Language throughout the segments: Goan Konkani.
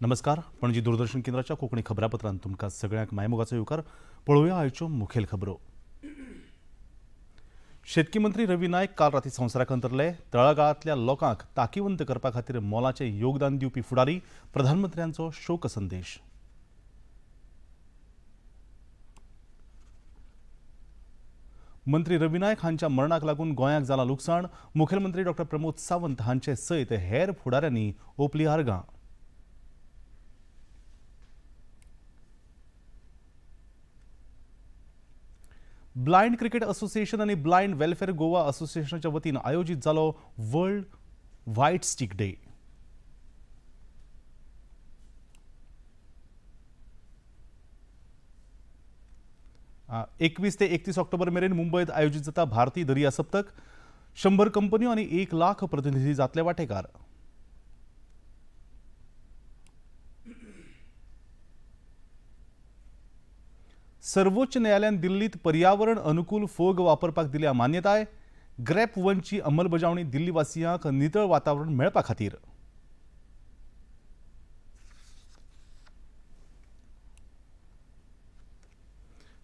नमस्कार, पणजी दूरदर्शन केंद्राच्या कोंकणी खबरापत्रांत तुमकां सगळ्यांक मायमोगाचो येवकार. पळोवया आयच्यो मुखेल खबरो. शेतकी मंत्री रवी नायक काल राती संवसाराक अंतरले. तळागाळांतल्या लोकांक ताकीवंत करपा खातीर मोलाचें योगदान दिवपी फुडारी, प्रधानमंत्र्यांचो शोक संदेश. मंत्री रवी नायक हांच्या मरणाक लागून गोंयाक जालां लुकसाण. मुखेलमंत्री डॉ प्रमोद सावंत हांचे सयत हेर फुडाऱ्यांनी ओपली आर्गां. ब्लायंड क्रिकेट असोसिएशन आनी ब्लायंड वेलफेअर गोवा असोसिएशनाच्या वतीन आयोजीत जालो वर्ल्ड व्हायट स्टिक डे. 21 ते 31 ऑक्टोबर मेरेन मुंबयत आयोजीत जाता भारतीय दर्या सप्तक. 100 कंपन्यो आनी 1 लाख प्रतिनिधी जातले वांटेकार. सर्वोच्च न्यायालयान दिल्लीत पर्यावरण अनुकूल फोग वापरपाक दिल्या मान्यताय. ग्रॅप वनची अंमलबजावणी दिल्लीवासियांक नितळ वातावरण मेळपा खातीर.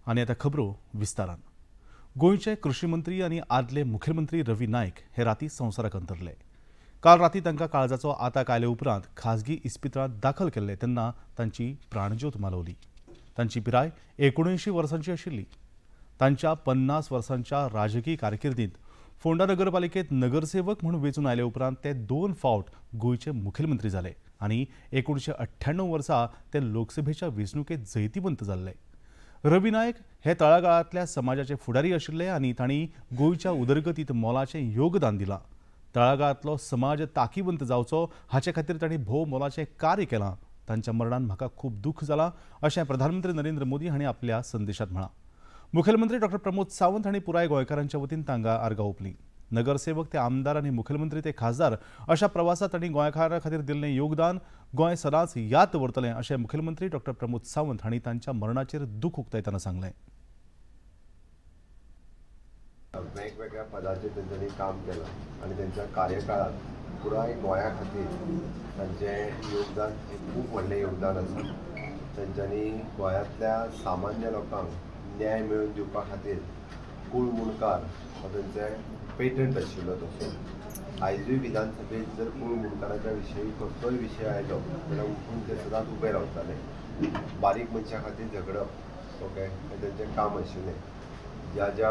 आनी आतां खबरो विस्तारान. गोंयचे कृषी मंत्री आनी आदले मुखेलमंत्री रवी नायक हे राती संवसाराक अंतरले. काल राती तांकां काळजाचो आताक आयले उपरांत खाजगी इस्पितळांत दाखल केल्ले तेन्ना तांची प्राणज्योत मालवली. तांची पिराय 79 वर्सांची आशिल्ली. तांच्या 50 वर्सांच्या राजकीय कारकिर्दींत फोंडा नगरपालिकेत नगरसेवक म्हणून वेंचून आयले उपरांत ते 2 फावट गोंयचे मुखेलमंत्री जाले आनी 1998 वर्सा ते लोकसभेच्या वेंचणुकेंत जैतिवंत जाल्ले. रवी नायक हे तळागाळांतल्या समाजाचे फुडारी आशिल्ले आनी तांणी गोंयच्या उदरगतींत मोलाचें योगदान दिलां. तळागाळांतलो समाज ताकीवंत जावचो हाचे खातीर तांणी भोव मोलाचें कार्य केलां. तांच्या मरणान म्हाका खूब दुःख जालां अशें प्रधानमंत्री नरेंद्र मोदी हांणी आपल्या संदेशांत म्हळां. मुखेलमंत्री डॉ प्रमोद सावंत हांणी पुराय गोंयकारांच्या वतीन तांकां आर्गां ओंपलीं. नगरसेवक ते आमदार आनी मुखेलमंत्री ते खासदार अशा प्रवासात तांणी गोंयकारां खातीर दिल्लें योगदान गोंय सदांच याद दवरतलें अशें मुखेलमंत्री डॉ प्रमोद सावंत हांणी तांच्या मरणाचेर दुःख उक्तायतना सांगलें. वेगवेगळ्या पदाचेर तेंच्यांनी काम केलां आनी तेंच्या कार्यकाळांत पुराय गोंया खातीर तांचें योगदान हें खूब व्हडलें योगदान आसा. तेंच्यांनी गोंयांतल्या सामान्य लोकांक न्याय मेळोवन दिवपा खातीर कूळ मुणकार हो तेंचें पेटंट आशिल्लो. तसो आयजूय विधानसभेत जर कूळ मुणकाराच्या विशयी कसलोय विशय आयलो जाल्यार उठून ते सदांच उबे रावताले. बारीक मनशां खातीर झगडप ओके हें तेंचें काम आशिल्लें. ज्या ज्या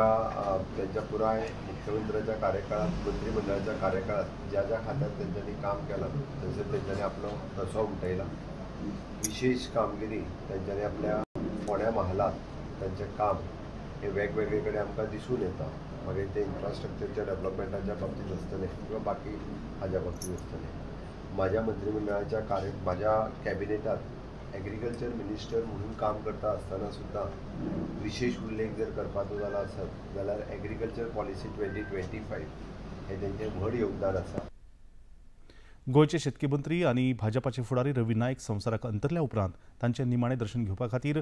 त्यांच्या पुराय मुख्यमंत्र्याच्या कार्यकाळात मंत्रिमंडळाच्या कार्यकाळात ज्या ज्या खात्यात तेंच्यांनी काम केलां थंयसर तेंच्यांनी आपलो ठसो उमटयला. विशेष कामगिरी तेंच्यांनी आपल्या फोंड्या महालात तेंचें काम हें वेगवेगळे कडेन आमकां दिसून येता. मागीर तें इन्फ्रास्ट्रक्चरच्या डेवलपमेंटाच्या बाबतींत आसतलें किंवा बाकी हाज्या बाबतींत आसतलें. म्हाज्या मंत्रिमंडळाच्या म्हाज्या कॅबिनेटात एग्रीकल्चर मिनिस्टर म्हणून काम करता आसतना सुद्दां विशेष उल्लेख जर करपाचो जाला आसत जाल्यार एग्रीकल्चर पॉलिसी 2025 हें तेंचें व्हड योगदान आसा. गोंयचे शेतकी मंत्री आनी भाजपाचे फुडारी रवी नायक संवसाराक अंतरल्या उपरांत तांचें निमाणें दर्शन घेवपा खातीर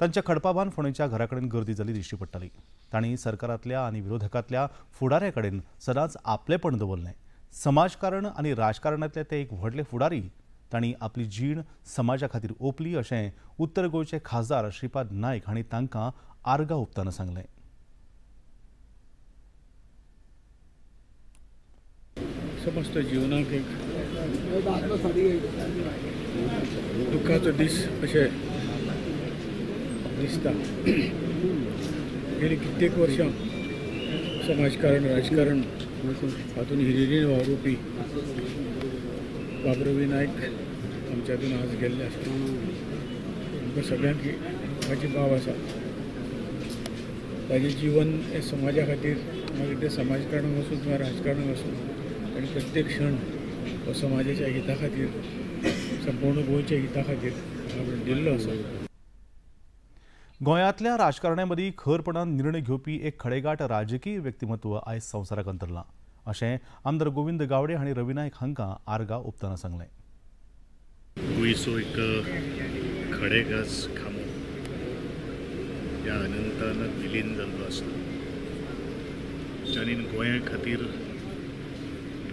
तांच्या खडपाबान फोंडेच्या घरा कडेन गर्दी जाली दिश्टी पडटाली. तांणी सरकारांतल्या आनी विरोधकांतल्या फुडाऱ्या कडेन सदांच आपलेपण दवरलें. समाजकारण आनी राजकारणांतले ते एक व्हडले फुडारी. तांणी आपली जीण समाजा खातीर ओंपली अशें उत्तर गोंयचे खासदार श्रीपाद नायक हांणी तांकां आर्गां ओंपतना सांगलें. समस्त जीवनाक एक दुःखाचो दीस अशें दिसता. गेली कित्येक वर्षां समाजकारण राजकारण हातून हिरिरीन वावरुपी बाब रवी नायक आमच्यातून आज गेल्ले आसा. आमकां सगळ्यांक ताची बाव आसा. ताजें जीवन हें समाजा खातीर, मागीर तें समाजकारणाक आसूं किंवा राजकारणाक आसूं, आनी प्रत्येक क्षण हो समाजाच्या हिता खातीर, संपूर्ण गोंयच्या हिता खातीर आपण दिल्लो आसा. गोंयांतल्या राजकारण्या मदीं खरपणान निर्णय घेवपी एक खडेगांठ राजकीय व्यक्तिमत्व आयज संवसाराक अंतरलां अशें आमदार गोविंद गावडे हांणी रवी नायक हांकां आर्गां ओंपतना सांगलें. गोंयचो एक खडेगांठ खांबो ह्या अनंतान विलीन जाल्लो आसा, जाणीन गोंया खातीर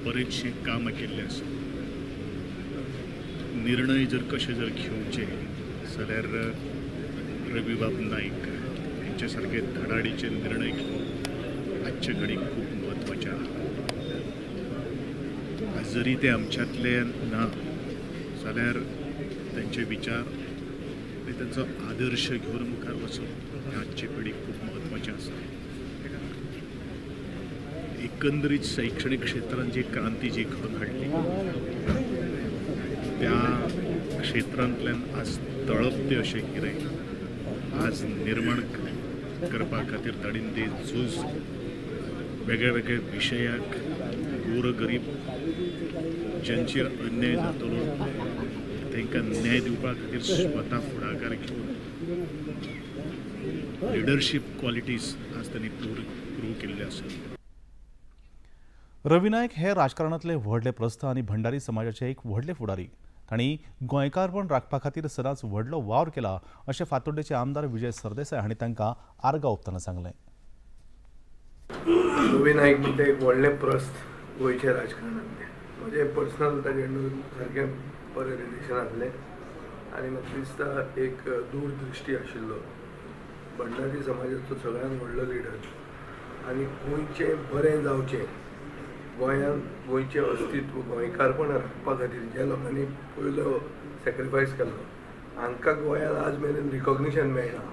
बरेचशें काम केल्लें आसा. निर्णय जर कशे जर घेवचे जाल्यार रवीबाब नायक हेंचे सारके धडाडीचे निर्णय घेवप आजचे घडीक खूब म्हत्वाचे आहा. आज जरी ते आमच्यांतले ना जाल्यार तांचे विचार आनी तांचो आदर्श घेवन मुखार वचप हें आजचे पिढीक खूब म्हत्वाचें आसा. एकंदरीत शैक्षणिक क्षेत्रांत जी क्रांती जी घडोवन हाडली त्या क्षेत्रांतल्यान आज तळपते अशें कितें आज निर्माण करपा खातीर तांणी ते झूज वेगळे वेगळे विशयाक गोरगरीब ज्यांचेर अन्याय जातलो तांकां न्याय दिवपा खातीर स्वता फुडाकार घेवन लिडरशीप क्वॉलिटीज आज तांणी प्रूव केल्ले आसात. रवी नायक हे राजकारणांतले व्हडले प्रस्थ आनी भंडारी समाजाचे एक व्हडले फुडारी. तांणी गोंयकारपण राखपा खातीर सदांच व्हडलो वावर केला अशें फातोड्डेचे आमदार विजय सरदेसाय हांणी तांकां आर्गां ओंपतना सांगलें. रवी नायक म्हणटा एक व्हडलें प्रस्थ गोंयच्या राजकारणांतलें. म्हजें पर्सनल ताजे सारकें बरें रिलेशन आसलें आनी म्हाका दिसता एक दूरदृश्टी आशिल्लो भंडारी समाजाचो सगळ्यांत व्हडलो लिडर आनी गोंयचें बरें जावचें, गोंयांत गोंयचें अस्तित्व गोंयकारपण राखपा खातीर ज्या लोकांनी पयलो सॅक्रिफायस केल्लो हांकां गोंयांत आज मेरेन रिकॉग्निशन मेळना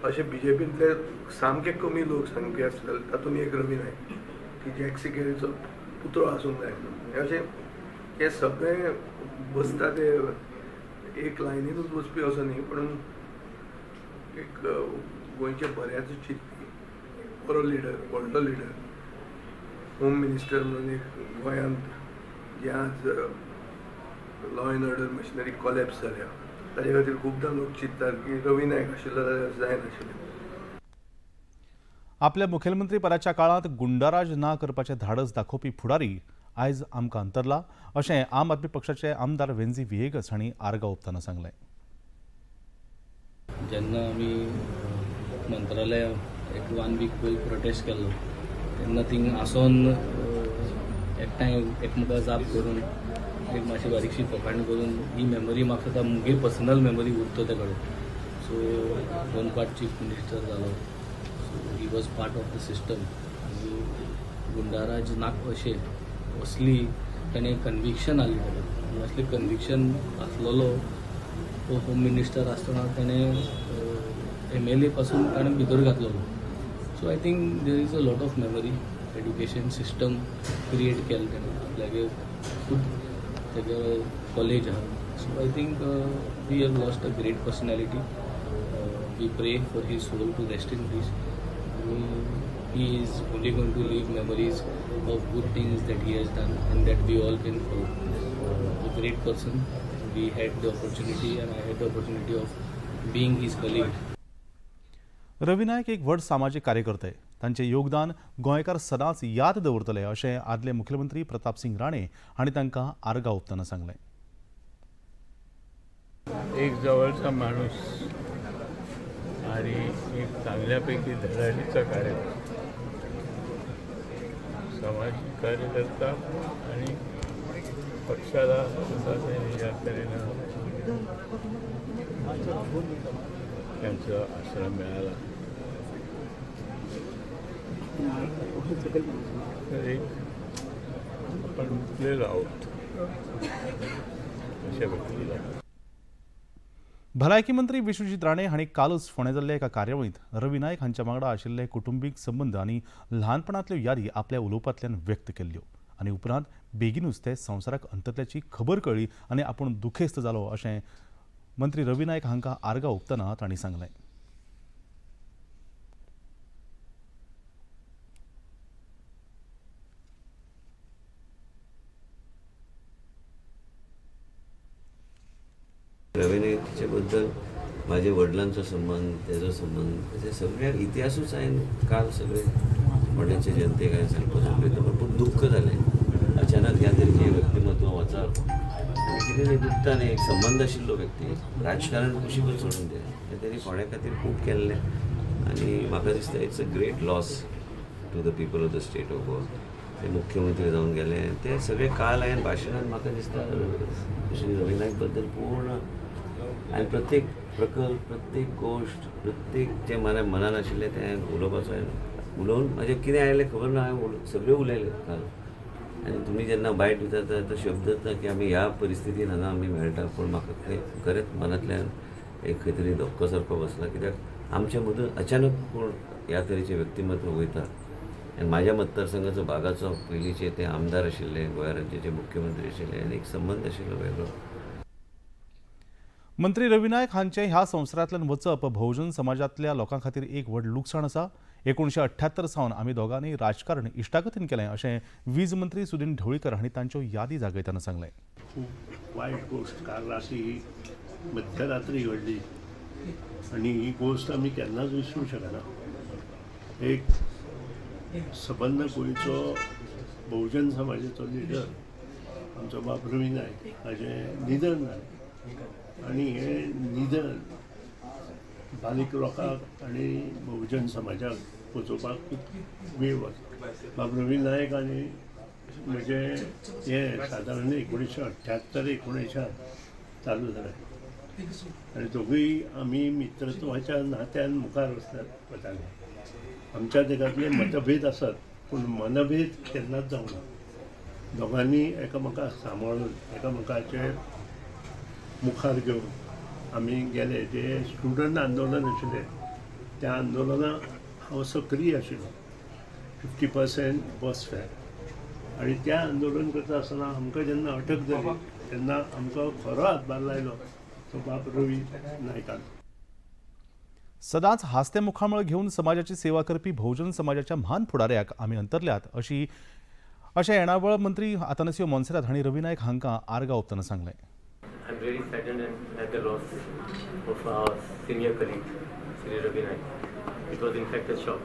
अशें बीजेपींतले सामके कमी लोक सांगपी आसले तातूंत एक रवी नायक की जॅक सिकेरीचो पुतळो आसूंक जाय अशें हे सगळे बसता ते एक लायनीनूच बसपी असो न्ही, पूण एक गोंयच्या बऱ्याच चिंतपी बरो लिडर, व्हडलो लिडर, होम मिनिस्टर म्हणून एक गोंयांत जे आज law and order machinery collapse जाल्या ताजे खातीर खुबदां लोक चिंततात की रवी नायक आशिल्लो जाल्यार जायनाशिल्लें. आपल्या मुखेलमंत्री पदाच्या काळांत गुंडाराज ना करपाचें धाडस दाखोवपी फुडारी आयज आमकां अंतरला अशें आम आदमी पक्षाचे आमदार वेंझी व्हिएगस हांणी आर्गां ओंपतना सांगलें. जेन्ना आमी मंत्रालया एक 1 वीक पयलीं प्रोटेस्ट केल्लो तेन्ना थिंग आसोन एकठांय एकमेका जाप करून एक मातशी बारीकशी फकाण करून ही मेमरी म्हाका आतां मुगे पर्सनल मेमरी उरता ते कडेन. सो 2 पार्ट चीफ मिनिस्टर जालो, so he was part of the system. आनी गुंडाराज ना अशें असली ताणें कन्विक्शन आसली ताका, आनी असलें कन्विक्शन आसलेलो तो होम मिनिस्टर आसतना ताणें MLA पासून ताणें भितर घातलेलो. So I think there is a lot of memory. Education system create केलें ताणें, आपल्यागे खूब तागे कॉलेज आहा. So I think we have lost a great personality. We pray for his soul to rest in peace. He is only going to leave memories of good things that he has done and that we all can follow. A great person. We had the opportunity and I had the opportunity of being his colleague. Ravi Naik एक व्हड सामाजीक कार्यकर्ते, तांचें योगदान गोंयकार सदांच याद दवरतले अशें आदले मुख्यमंत्री प्रताप सिंग राणे हांणी तांकां आर्गां ओंपतना सांगलें. एक जवळचा माणूस आणि एक चांगल्यापैकी धडाडीचा कार्यकर्ता, सामाजिक कार्यकर्ता आणि पक्षाला सुद्धा त्यांनी या तऱ्हेनं त्यांचा आसरा मिळाला. तर एक आपण मुकलेलो आहोत अशा व्यक्तीला. भलायकी मंत्री विश्वजीत राणे हांणी कालच फोंडें जाल्ल्या एका कार्यावळींत रवी नायक हांच्या वांगडा आशिल्ले कुटुंबीक संबंद आनी ल्हानपणांतल्यो यादी आपल्या उलोवपांतल्यान व्यक्त केल्ल्यो आनी उपरांत बेगीनूच ते संवसाराक अंतरल्याची खबर कळ्ळी आनी आपूण दुखेस्त जालो अशें मंत्री रवी नायक हांकां आर्गां ओंपतना तांणी सांगलें. रवी नायकचे बद्दल माझे वडिलांचो संबंध, तेजो संबंध, तेजे सगळ्या इतिहासूच हांवें काल सगळे फोंडेचे जनतेक हांवें सांगपाचो प्रयत्न, पूण दुख्ख जालें अचानक ह्या तरेचें व्यक्तिमत्व वचप आनी कितें दुखता न्ही. एक संबंद आशिल्लो व्यक्ती, राजकारण कुशीकच सोडून दिलें, तें तेणी फोंड्या खातीर खूब केल्लें आनी म्हाका दिसता it's a great loss to the people of the state of Goa. ते मुख्यमंत्री जावन गेले ते सगळे काल हांवें भाशणान म्हाका दिसता श्री रवी नायक बद्दल पूर्ण आनी प्रत्येक प्रकल्प प्रत्येक गोश्ट प्रत्येक जें म्हाज्या मनान आशिल्लें तें हांवें उलोवपाचो हांवें उलोवन म्हाजें कितें आयलें खबर ना हांवें सगळें उलयलें काल. आनी तुमी जेन्ना बायट विचारता तो शब्द येता की आमी ह्या परिस्थितीन हांगा आमी मेळटा पूण म्हाका खरेंच मनांतल्यान एक खंय तरी धक्को सारको बसला कित्याक आमच्या मदून अचानक कोण ह्या तरेचें व्यक्तिमत्व वयता. आनी म्हाज्या मतदारसंघाचो भागाचो पयलींचे ते आमदार आशिल्ले गोंय राज्याचे मुख्यमंत्री आशिल्ले आनी एक संबंद आशिल्लो वेगळो. मंत्री रवी नायक हांचे ह्या संवसारांतल्यान वचप बहुजन समाजांतल्या लोकां खातीर एक व्हड लुकसाण आसा. 1978 सावन आमी दोगांनी राजकारण इश्टागतीन केलें अशें वीज मंत्री सुदिन ढवळीकर हांणी तांच्यो यादी जागयतना सांगलें. खूब वायट गोश्ट काल राती ही मध्यरात्री घडली आनी ही गोश्ट आमी केन्नाच विसरूंक शकना. एक सबंद गोंयचो बहुजन समाजाचो लिडर आमचो बाब रवी नायक हाजें निधन जालें आनी हें निधन बारीक लोकांक आनी बहुजन समाजाक पोचोवपाक खूब वेळ वता. बाब रवी नायक आनी म्हजें हें सादारण 1978 1979 चालू जालें आनी दोगूय आमी मित्रत्वाच्या नात्यान मुखार वताले. आमच्या देशांतले मतभेद आसत पूण मनभेद केन्नाच जावना. दोगांनी एकामेकाक सांबाळून एकामेकाचे मुखार घेवन आमी गेले. जे स्टुडंट आंदोलन आशिल्लें त्या आंदोलनाक हांव सक्रीय आशिल्लो. 50% बस फेर आनी त्या आंदोलन करता आसतना आमकां जेन्ना अटक जाली तेन्ना आमकां खरो हातभार लायलो तो बाब रवी नायकान. सदांच हास्ते मुखामळ घेवन समाजाची सेवा करपी बहुजन समाजाच्या म्हान फुडाऱ्याक आमी अंतरल्यात अशें येणावळ मंत्री आतानासियो मोन्सेरात हांणी रवी नायक हांकां आर्गां ओंपतना सांगलें. I'm really saddened at the loss of our senior colleague, Shri Ravi Naik. It was in fact a shock.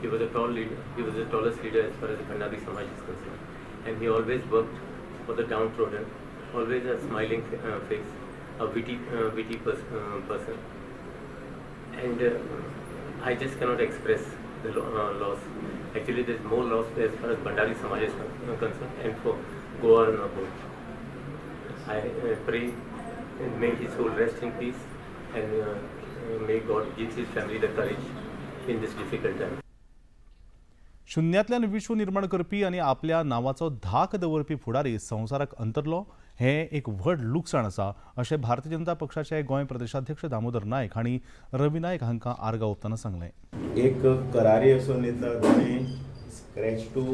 He was a tall leader. He was the tallest leader as far as the Bhandari Samaj is concerned, and he always worked for the downtrodden, always a smiling face, a witty person. And I just cannot express the loss. Actually, there is more loss as far as Bhandari Samaj is concerned, and for Goa and abroad. I pray and may his soul rest in peace, and may God give his family the courage in this difficult time. शून्यांतल्यान विश्व निर्माण करपी आनी आपल्या नांवाचो धाक दवरपी फुडारी संवसाराक अंतरलो हें एक व्हड लुकसाण आसा अशें भारतीय जनता पक्षाचे गोंय प्रदेशाध्यक्ष दामोदर नायक हांणी रवी नायक हांकां आर्गां ओंपतना सांगलें. एक करारी असो नेता ताणें स्क्रॅच टू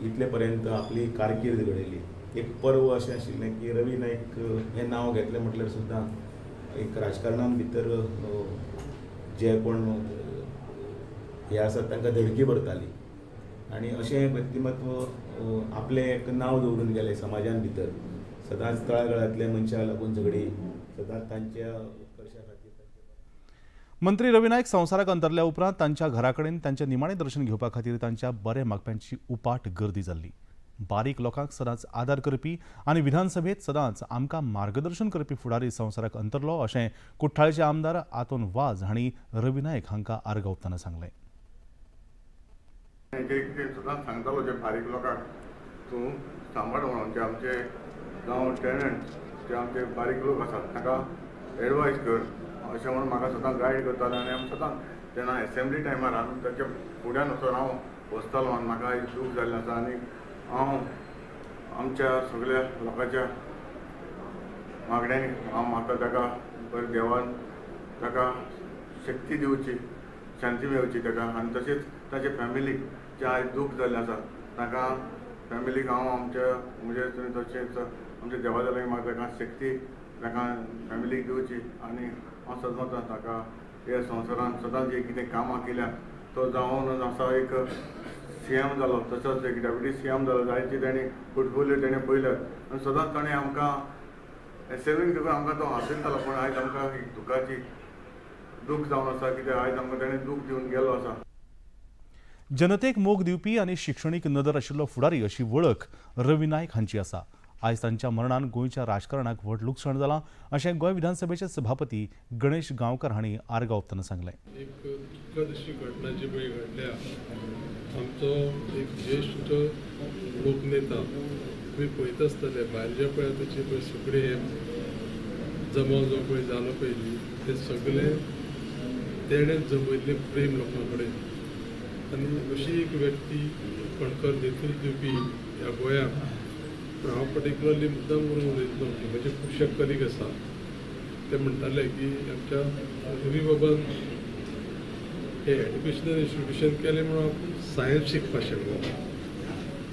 इतले पर्यंत आपली कारकीर्द घडयली. एक पर्व अशें आशिल्लें की रवी नायक हें नांव घेतलें म्हटल्यार सुद्दां एक राजकारणान भितर जे कोण हे आसात तांकां धडकी भरताली आनी अशें एक व्यक्तिमत्व आपलें एक नांव दवरून गेलें समाजान भितर. सदांच तळागाळांतल्या मनशां लागून झगडी सदांच तांच्या उत्कर्शा खातीर. मंत्री रवी नायक संवसाराक अंतरल्या उपरांत तांच्या घरा कडेन तांचें निमाणें दर्शन घेवपा खातीर तांच्या बरे मागप्यांची उपाट गर्दी जाल्ली. बारीक लोकांक सदांच आदार करपी आनी विधानसभेत सदांच आमकां मार्गदर्शन करपी फुडारी संवसाराक अंतरलो अशें कुठ्ठाळेचे आमदार आतोन वाज हांणी रवी नायक हांकां आर्गां ओंपतना सांगलें. सदांच सांगतालो जे बारीक लोकांक तूं सांबाळ म्हणून, जे आमचे जावं टेनंट जे आमचे बारीक लोक आसात तांकां एडवायज कर अशें म्हणून म्हाका सदांच गायड करताले. आनी आमी सदांच जेन्ना एसेंब्ली टायमार आमी ताच्या फुड्यान वचून हांव बसतालो आनी म्हाका एक दूख जाल्लें आसा. आनी हांव आमच्या सगळ्या लोकांच्या मागण्यांनी हांव म्हाका ताका बरें देवान ताका शक्ती दिवची, शांती मेळची ताका आनी तशेंच ताच्या फॅमिलीक जे आयज दूख जाल्लें आसा ताका फॅमिलीक हांव आमच्या म्हणजे तशेंच आमच्या देवा जाल्यार म्हाका ताका शक्ती ताका फॅमिलीक दिवची. आनी हांव सदांच ताका ह्या संवसारांत सदांच जे कितें कामां केल्यात तो जावन आसा एक सीएम जालो, तसोच एक डेप्युटी सीएम जालो, जायती ताणें पोर्टफोलियो ताणें पळयल्यात आनी सदांच ताणें आमकां एसेंब्लीन देखून आमकां तो हांसयतालो. पूण आयज आमकां एक दुखाची दूख जावन आसा कित्याक आयज आमकां ताणें दूख दिवन गेलो आसा. जनतेक मोग दिवपी आनी शिक्षणीक नदर आशिल्लो फुडारी अशी वळख रवी नायक हांची आसा. आयज तांच्या मरणान गोंयच्या राजकारणाक व्हड लुकसाण जालां अशें गोंय विधानसभेचे सभापती गणेश गांवकर हांणी आर्गां ओंपतना सांगलें. एक दुःखद अशी घटना जी पळय घडल्या आमचो एक ज्येश्ठ लोकनेता तुमी पळयत आसतले भायर जे पळय ताचे पळय सगळे हे जमाव जो पळय जालो पयलीं ते सगळे तेणें जमयल्लें प्रेम लोकां कडेन आनी अशी एक व्यक्ती कणखर नेतृत्व दिवपी ह्या गोंयाक. हांव पर्टिक्युलरली मुद्दाम करून उलयतलो की म्हजे खुबशे कलीग आसा ते म्हणटाले की आमच्या रवी बाबान हे एड्युकेशनल इन्स्टिट्यूशन केलें म्हणून आपूण सायन्स शिकपाक शकलो,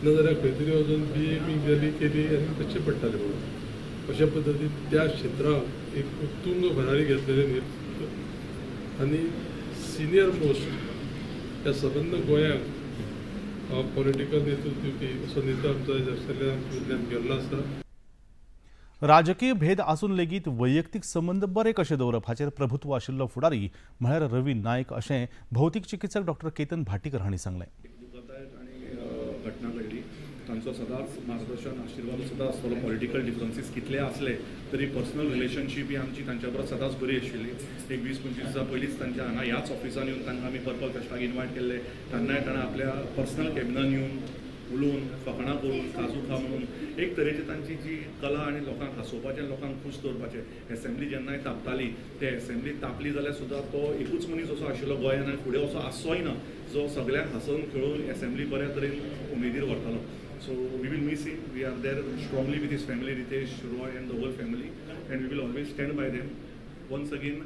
नाजाल्यार खंय तरी वचून BA बी जाली केली आनी कशें पडटालें म्हणून. अशा पद्दतीन त्या क्षेत्राक एक उत्तुंग भरारी घेतलेलें नेतृत्व आनी सिनियर मोस्ट ह्या सबंद गोंयाक पॉलिटिकल नेतृत्व दिवपी असो नेता आमचो आमच्यान गेल्लो आसा. राजकीय भेद आसून लेगीत वैयक्तीक संबंद बरे कशे दवरप हाचेर प्रभुत्व आशिल्लो फुडारी म्हळ्यार रवी नायक अशें भौतीक चिकित्सक डॉक्टर केतन भाटीकर हांणी सांगलें. दुखदायक आनी घटना घडली. तांचो सदांच मार्गदर्शन आशिर्वाद सदांच आसतलो. पॉलिटिकल डिफरन्सीस कितले आसले तरी पर्सनल रिलेशनशीप ही आमची तांच्या बरोबर सदांच बरी आशिल्ली. एक 20-25 दिसां पयलींच तांच्या हांगा ह्याच ऑफिसान येवन तांकां आमी पर्पल फेस्टाक इन्वायट केल्ले. तेन्नाय ताणें आपल्या पर्सनल कॅबिनान येवन उलोवन फकाणां करून काजू खा म्हणून एक तरेची तांची जी कला आनी लोकांक हांसोवपाचें आनी लोकांक खूश दवरपाचें. एसेंब्ली जेन्नाय तापताली ते एसेंब्ली तापली जाल्यार सुद्दां तो एकूच मनीस असो आशिल्लो गोंयान आनी फुडें असो आसचोय ना जो सगळ्यांक हांसोवन खेळोवन एसेंब्ली बऱ्या तरेन उमेदीर व्हरतालो. So we will miss him. We are there strongly with his family, Ritesh Roy and the whole family, and we will always stand by them. Once again,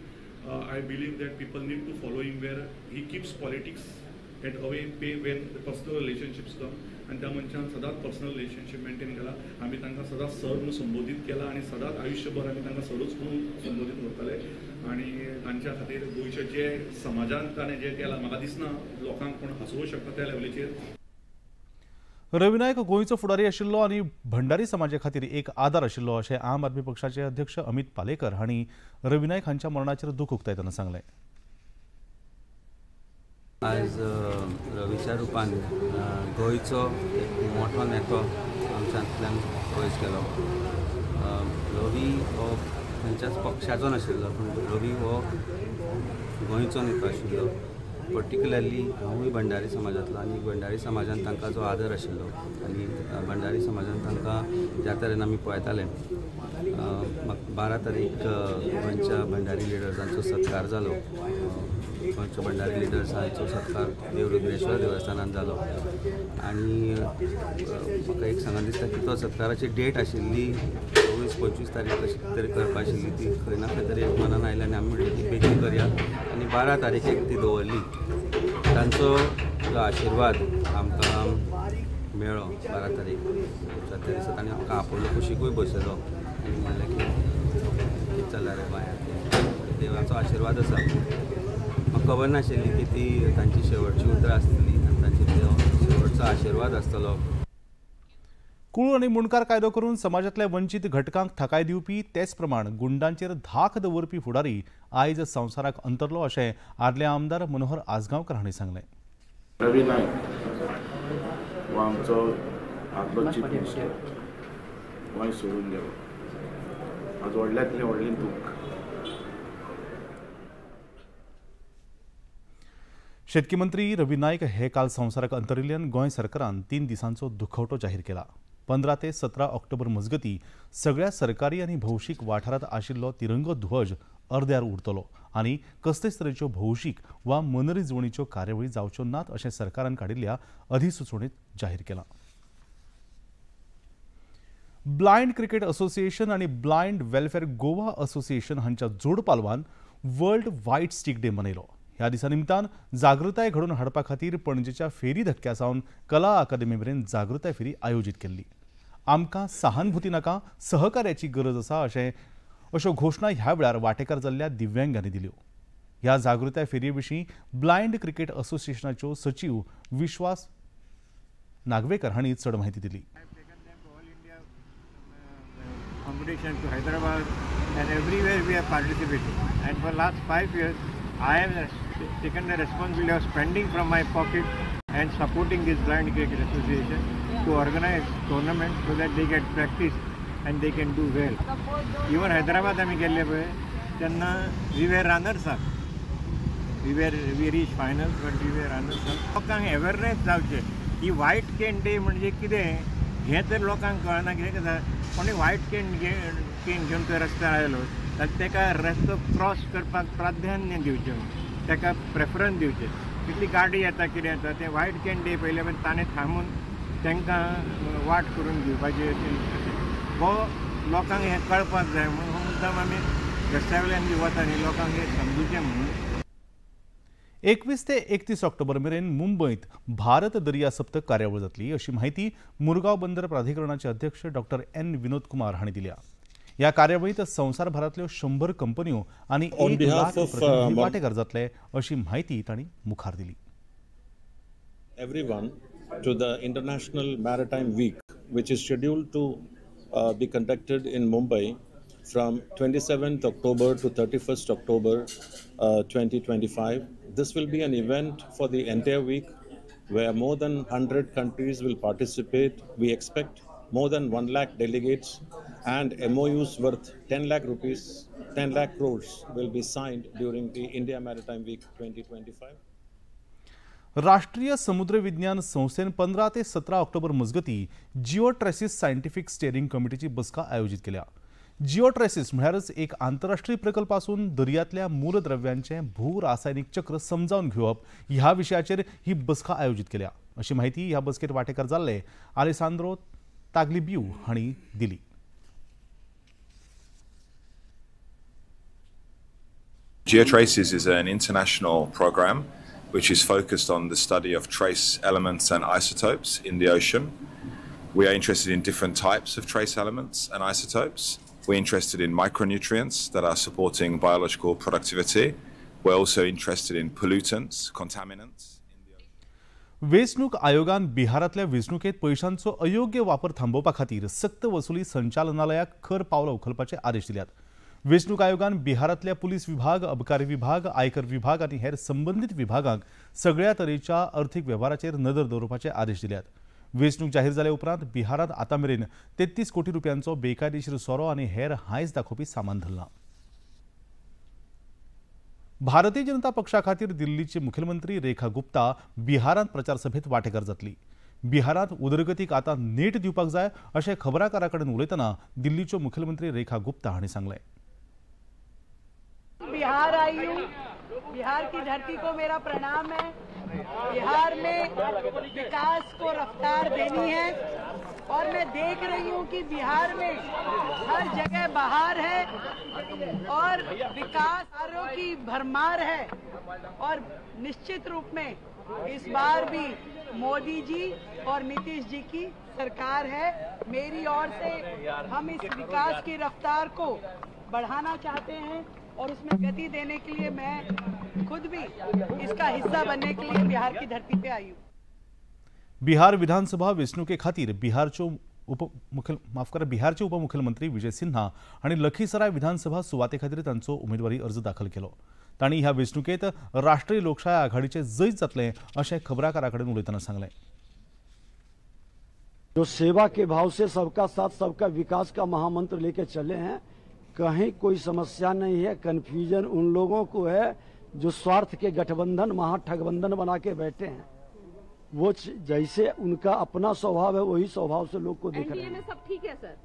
I believe that people need to follow him where he keeps politics at away pay when the personal relationships come. आनी त्या मनशान सदांच पर्सनल रिलेशनशीप मेंटेन केला. आमी तांकां सदांच सर म्हणून संबोधीत केला आनी सदांच आयुश्यभर आमी तांकां सरूच म्हणून संबोधीत करतले. आनी तांच्या खातीर गोंयचे जे समाजान ताणें जें केलां म्हाका दिसना लोकांक कोण हांसोवंक शकता त्या लेवलीचेर. रवी नायक गोंयचो फुडारी आशिल्लो आनी भंडारी समाजा खातीर एक आदार आशिल्लो अशें आम आदमी पक्षाचे अध्यक्ष अमित पालेकर हांणी रवी नायक हांच्या मरणाचेर दुख उक्तायतना सांगलें. आयज रवीच्या रुपान गोंयचो एक मोठो नेतो आमच्यांतल्यान पयस गेलो. रवी हो खंयच्याच पक्षाचो नाशिल्लो पूण रवी हो गोंयचो नेतो आशिल्लो. पर्टिक्युलरली हांवूय भंडारी समाजांतलो आनी भंडारी समाजान तांकां जो आदर आशिल्लो आनी भंडारी समाजान तांकां ज्या तरेन आमी पळयताले. 12 तारीख गोंयच्या भंडारी लिडर्सांचो सत्कार जालो. गोंयच्या भंडारी लिडर्सांचो सत्कार देवरुद्रेश्वर देवस्थानान जालो आनी म्हाका एक सांगन दिसता की तो सत्काराची डेट आशिल्ली 24-25 तारीख कशी तरी करपा आशिल्ली ती खंय ना खंय तरी मनान आयली आनी आमी म्हणलें की बेगीन करया आनी 12 तारखेक ती दवरली. तांचो जो आशिर्वाद आमकां मेळ्ळो 12 तारीख त्या दिसा ताणें आमकां आपोवलो, कुशिकूय बसयलो आनी म्हणलें की कितें चल्लां रे गोंयांत, देवाचो आशिर्वाद आसा. म्हाका खबर नाशिल्ली की ती तांची शेवटची उतरां आसतली आनी तांची शेवटचो आशिर्वाद आसतलो. कुळू आनी मुंडकार कायदो करून समाजांतल्या वंचीत घटकांक थाकाय दिवपी तेच प्रमाण गुंडांचेर धाक दवरपी फुडारी आयज संवसाराक अंतरलो अशें आदले आमदार मनोहर आजगांवकर हांणी सांगलें. रवी नायक हो आमचो आदलो चीफ मिनिस्टर गोंय सोडून गेलो. आज व्हडल्यांतलें व्हडलें दुख्ख. शेतकी मंत्री रवी नायक हे काल संवसाराक अंतरिल्ल्यान गोंय सरकारान 3 दिसांचो दुखवटो जाहीर केला. 15 ते 17 ऑक्टोबर मजगती सगळ्या सरकारी आनी भौशीक वाठारांत आशिल्लो तिरंगो ध्वज अर्द्यार उरतलो आनी कसलेच तरेच्यो भौशीक वा मनरिजवणीच्यो कार्यावळी जावच्यो नात अशें सरकारान काडिल्ल्या अधिसुचोवणेंत जाहीर केलां. ब्लायंड क्रिकेट असोसिएशन आनी ब्लायंड वेलफेअर गोवा असोसिएशन हांच्या जोडपालवान वर्ल्ड व्हायट स्टीक डे मनयलो. ह्या दिसा निमतान जागृताय घडोवन हाडपा खातीर पणजेच्या फेरी धक्क्या सावन कला अकादमी मेरेन जागृताय फेरी आयोजीत केल्ली. आमकां सहानुभूती नाका, सहकार्याची गरज आसा अशें अश्यो घोशणा ह्या वेळार वांटेकार जाल्ल्या दिव्यांगांनी दिल्यो. ह्या जागृताय फेरये विशीं ब्लायंड क्रिकेट असोसिएशनाच्यो सचीव विश्वास नागवेकर हांणी चड म्हायती दिली. Competition to Hyderabad and everywhere we have participated, and for last 5 years I have taken the responsibility of spending from my pocket and supporting this Blind Cricket Association to organize tournaments so that they get practice and they can do well. Even Hyderabad आमी गेल्ले पळय तेन्ना we were runners up. We reach finals but we were runners up. लोकांक अवेरनेस जावचें ही व्हायट can day म्हणजे कितें हें तर लोकांक कळना. कितें आसा, कोणी व्हायट can घेवन तर रस्त्यार आयलो जाल्यार ताका रस्तो क्रॉस करपाक प्राधान्य दिवचें, ताका प्रेफरन्स दिवचें. कितली गाडी येता कितें येता तें व्हायट can day पयलें पण ताणें थांबून तांकां वाट करून दिवपाची अशें हो लोकांक हें कळपाक जाय म्हणून हो मुद्दाम आमी रस्त्या वयल्यान बी वता न्ही लोकांक हें समजूचें म्हणून. 21 ते 31 ऑक्टोबर मेरेन मुंबयत भारत दर्या सप्तक कार्यावळ जातली अशी माहिती मुरगांव बंदर प्राधिकरणाचे अध्यक्ष डॉक्टर एन विनोद कुमार हांणी दिल्या. ह्या कार्यावळीत संवसारभरांतल्यो 100 कंपन्यो आनी 1 लाख प्रतिनिधी वांटेकार जातले अशी माहिती तांणी मुखार दिली. Everyone to the International Maritime Week, which is scheduled to be conducted in Mumbai from 27th October to 31st October 2025. This will be an event for the entire week where more than 100 countries will participate. We expect more than 1 lakh delegates and MOUs worth 10 lakh rupees, 10 lakh crores will be signed during the India Maritime Week 2025. राष्ट्रीय समुद्र विज्ञान संस्थेन 15 ते 17 ऑक्टोबर मजगती जिओट्रेसिस सायंटिफिक स्टेअरिंग कमिटीची बसका आयोजित केल्या. जिओट्रेसिस म्हळ्यारच एक आंतरराष्ट्रीय प्रकल्प आसून दर्यांतल्या मूलद्रव्यांचें भूरासायनीक चक्र समजावन घेवप ह्या विशयाचेर ही बसका आयोजित केल्या अशी माहिती ह्या बसकेत वांटेकार जाल्ले आलेसांद्रो ताग्लिब्यू हांणी दिली. GeoTraces is an international program which is focused on the study of trace elements and isotopes in the ocean. We are interested in different types of trace elements and isotopes. We're interested in micronutrients that are supporting biological productivity. We're also interested in pollutants, contaminants. वेंचणूक आयोगान बिहारांतल्या वेंचणुकेत पैशांचो अयोग्य वापर थांबोवपा खातीर सक्त वसुली संचालनालयाक खर पावलां उखलपाचे आदेश दिल्यात. वेंचणूक आयोगान बिहारांतल्या पुलीस विभाग, अबकारी विभाग, आयकर विभाग आनी हेर संबंदीत विभागांक सगळ्या तरेच्या अर्थीक वेव्हाराचेर नदर दवरपाचे आदेश दिल्यात. वेंचणूक जाहीर जाल्या उपरांत बिहारांत आतां मेरेन 33 कोटी रुपयांचो बेकायदेशीर सोरो आनी हेर हांयस दाखोवपी सामान धरलां. भारतीय जनता पक्षा खातीर दिल्लीचे मुख्यमंत्री रेखा गुप्ता बिहारांत प्रचार सभेत वांटेकार जातली. बिहारांत उदरगतीक आतां नेट दिवपाक जाय अशें खबराकारा कडेन उलयतना दिल्लीच्यो मुख्यमंत्री रेखा गुप्ता हांणी सांगलें. बिहार आई हूँ, बिहार की धरती को मेरा प्रणाम है. बिहार में विकास को रफ्तार देनी है और मैं देख रही हूँ कि बिहार में हर जगह बहार है और विकास कार्यों की भरमार है और निश्चित रूप में इस बार भी मोदी जी और नीतीश जी की सरकार है. मेरी ओर से हम इस विकास की रफ्तार को बढ़ाना चाहते हैं और उसमें गति देने के लिए मैं खुद भी इसका हिस्सा बनने के लिए बिहार की धरती पे आई हूँ. बिहार विधानसभा वेंचणुके खातीर बिहारचे उपमुख्यमंत्री विजय सिन्हा आनी लखीसराय विधानसभा सुवाते खातीर तांचो उमेदवारी अर्ज दाखल केलो. तांणी ह्या वेंचणुकेत राष्ट्रीय लोकशाय आघाडीचे जैत जातलें अशें खबराकारा कडेन उलयतना सांगलें. जो सेवा के भाव से सबका साथ सबका विकास का महामंत्र लेके चले हैं, कहीं कोई समस्या नहीं है. कन्फ्यूजन उन लोगों को है जो स्वार्थ के गठबंधन महाठगबंधन बना के बैठे हैं. वो जैसे उनका अपना स्वभाव है वही स्वभाव से लोग को देख रहे हैं. सब ठीक है सर,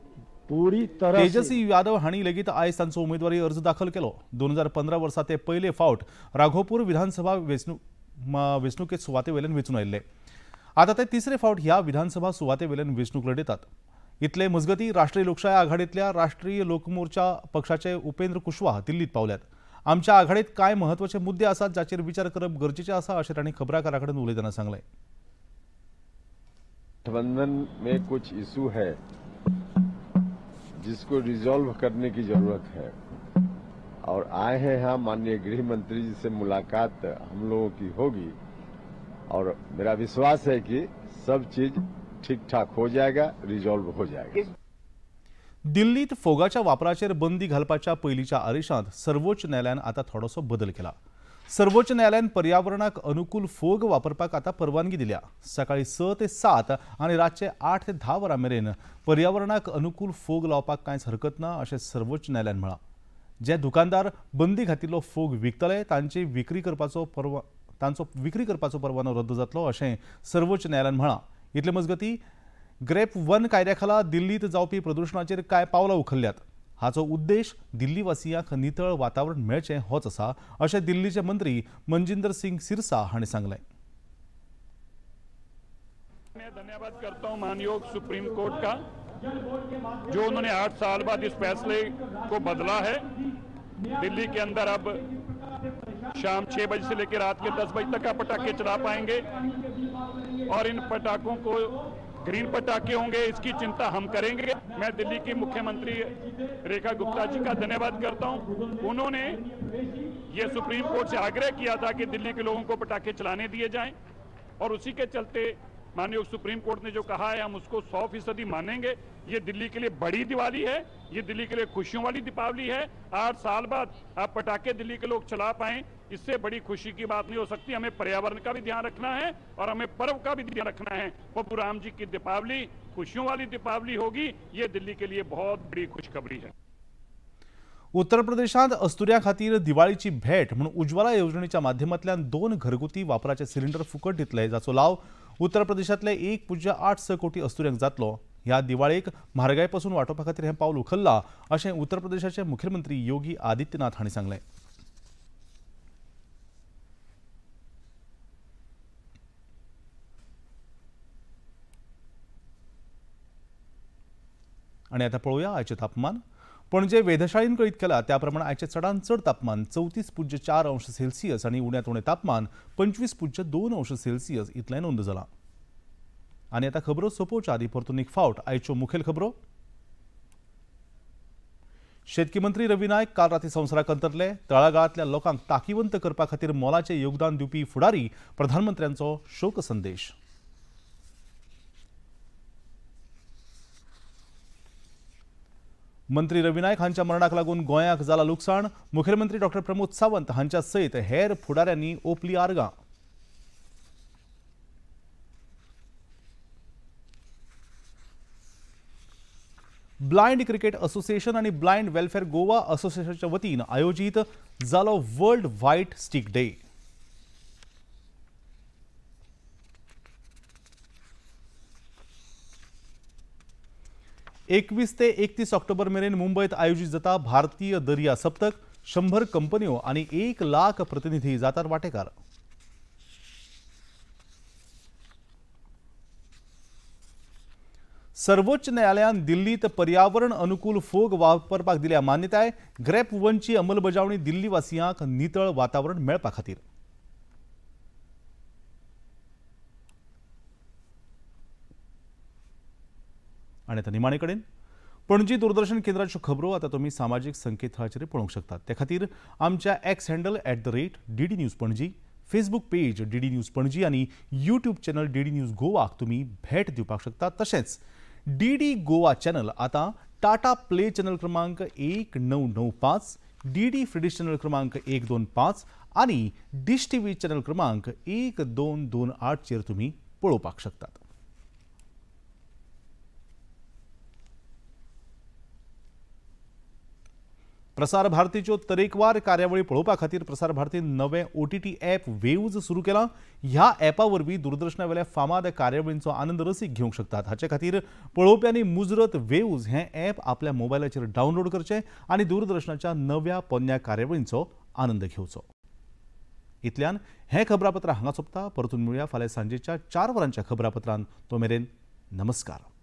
पूरी तरह. तेजस्वी यादव हांणी लेगीत आयज तांचो उमेदवारी अर्ज दाखल केलो. 2015 वर्सा ते पयले फावट राघोपूर विधानसभा वेंचणुकेत सुवाते वयल्यान वेंचून आयिल्ले. आतां ते तिसरे फावट ह्या विधानसभा सुवाते वयल्यान वेंचणूक लढयतात. इतले मजगती राष्ट्रीय लोकशाय आघाडीतल्या राष्ट्रीय लोकमोर्चा पक्षाचे उपेंद्र कुशवाहा दिल्लीत पावल्यात. आमच्या आघाडीत कांय महत्वाचे मुद्दे आसात जाचेर विचार करप गरजेचे आसा अशें तांणी खबराकारा कडेन उलयतना सांगलें. गठबंधन में कुछ इशू है जिसको रिजॉल्व करने की जरूरत है और आए हैं यहाँ माननीय गृह मंत्री जी से मुलाकात हम लोगों की होगी और मेरा विश्वास है कि सब चीज ठीक ठाक हो जाएगा, रिजॉल्व हो जाएगा. दिल्लीत फोगाच्या वापराचेर बंदी घालपाच्या पयलींच्या आदेशांत सर्वोच्च न्यायालयान आतां थोडोसो बदल केला. सर्वोच्च न्यायालयान पर्यावरणाक अनुकूल फोग वापरपाक आतां परवानगी दिल्या. सकाळीं 6 ते 7 आनी रातचे 8 ते 10 वरां मेरेन पर्यावरणाक अनुकूल फोग लावपाक कांयच हरकत ना अशें सर्वोच्च न्यायालयान म्हळां. जे दुकानदार बंदी घातिल्लो फोग विकतले तांची विक्री करपाचो परवानो रद्द जातलो अशें सर्वोच्च न्यायालयान म्हळां. इतले मजगतीं ग्रेप वन कायद्या खाला दिल्लींत जावपी प्रदुशणाचेर कांय पावलां उखल्ल्यात. हाचो उद्देश दिल्लीवासियांक नितळ वातावरण मेळचें होच आसा अशें दिल्लीचे मंत्री मनजिंदर सिंग सिरसा हांणी सांगलें. मैं धन्यवाद करता हूं माननीय सुप्रीम कोर्ट का, जो उन्होंने 8 साल बाद इस फैसले को बदला है. दिल्ली के अंदर अब शाम 6 बजे से लेकर रात के 10 बजे तक आप पटाखे चला पाएंगे और इन पटाखों को ग्रीन पटाखे होंगे इसकी चिंता हम करेंगे. मैं दिल्ली की मुख्यमंत्री रेखा गुप्ता जी का धन्यवाद करता हूं. उन्होंने ये सुप्रीम कोर्ट से आग्रह किया था कि दिल्ली के लोगों को पटाखे चलाने दिए जाएं और उसी के चलते माननीय सुप्रीम कोर्ट ने जो कहा है हम उसको 100% मानेंगे. ये दिल्ली के लिए बड़ी दिवाली है, ये दिल्ली के लिए खुशियों वाली दीपावली है. 8 साल बाद आप पटाखे दिल्ली के लोग चला पाएं, इससे बड़ी खुशी की बात नहीं हो सकती. हमें पर्यावरण का भी ध्यान रखना है और हमें पर्व का भी ध्यान रखना है. प्रभु राम जी की दीपावली खुशियों वाली दीपावली होगी, ये दिल्ली के लिए बहुत बड़ी खुशखबरी है. उत्तर प्रदेशांत अस्तुऱ्यां खातीर दिवाळीची भेट म्हणून उज्ज्वला येवजणेच्या माध्यमांतल्यान 2 घरगुती वापराचे सिलिंडर फुकट दितले, जाचो लाव उत्तर प्रदेशांतले 1.86 कोटी अस्तुऱ्यांक जातलो. ह्या दिवाळेक म्हारगाय पसून वाटोवपा खातीर हें पावल उखल्लां अशें उत्तर प्रदेशाचे मुख्यमंत्री योगी आदित्यनाथ हांणी सांगलें. आनी आतां पळोवया आयचें तापमान. पणजे वेधशाळेन कळीत केला त्या प्रमाण आयचें चडांत चड तापमान 34.4 अंश सेल्सियस आनी उण्यांत उणें तापमान 25.2 अंश सेल्सियस इतलें नोंद जालां. आनी आतां खबरो सोंपोवच्या आदीं परतून एक फावट आयच्यो मुखेल खबरो. शेतकी मंत्री रवी नायक काल राती संवसाराक अंतरले. तळागाळांतल्या लोकांक ताकीवंत करपा खातीर मोलाचें योगदान दिवपी फुडारी प्रधानमंत्र्यांचो शोक संदेश. मंत्री रवी नायक हांच्या मरणाक लागून गोंयाक जाला लुकसाण. मुखेलमंत्री डॉक्टर प्रमोद सावंत हांच्या सयत हेर फुडाऱ्यांनी ओपली आर्गां. ब्लायंड क्रिकेट असोसिएशन आनी ब्लायंड वेलफेअर गोवा असोसिएशनच्या वतीन आयोजीत जालो वर्ल्ड व्हायट स्टीक डे. 21 ते 31 ऑक्टोबर मेरेन मुंबयत आयोजित जाता भारतीय दर्या सप्तक. 100 कंपन्यो आनी 1 लाख प्रतिनिधी जातात वाटेकार. सर्वोच्च न्यायालयान दिल्लीत पर्यावरण अनुकूल फोग वापरपाक दिल्या मान्यताय. ग्रेप वनची अंमलबजावणी दिल्लीवासियांक नितळ वातावरण मेळपा खातीर. आनी आतां निमाणे कडेन पणजी दूरदर्शन केंद्राच्यो खबरो आतां तुमी सामाजीक संकेतथळाचेर पळोवंक शकतात. ते खातीर आमच्या X handle @DD News Panaji, Facebook page DD News Panaji आनी यूट्यूब चॅनल डीडी न्यूज गोवाक तुमी भेट दिवपाक शकतात. तशेंच डीडी गोवा चॅनल आतां टाटा प्ले चॅनल क्रमांक 1995, डीडी फ्रीडिश चॅनल क्रमांक 125 आनी डिश टीव्ही चॅनल क्रमांक 1228 चेर तुमी पळोवपाक शकतात. प्रसार भारतीच्यो तरेकवार कार्यावळी पळोवपा खातीर प्रसार भारतीन नवें OTT app वेव्ज सुरू केलां. ह्या ॲपा वरवीं दूरदर्शनावेल्या फामाद कार्यावळींचो आनंद रसीक घेवंक शकतात. हाचे खातीर पळोवप्यांनी मुजरत वेव्ज हें ॲप आपल्या मोबायलाचेर डावनलोड करचें आनी दूरदर्शनाच्या नव्या पोन्न्या कार्यावळींचो आनंद घेवचो. इतल्यान हें खबरापत्र हांगा सोंपता. परतून मेळुया फाल्यां सांजेच्या 4 वरांच्या खबरापत्रान. तो मेरेन नमस्कार.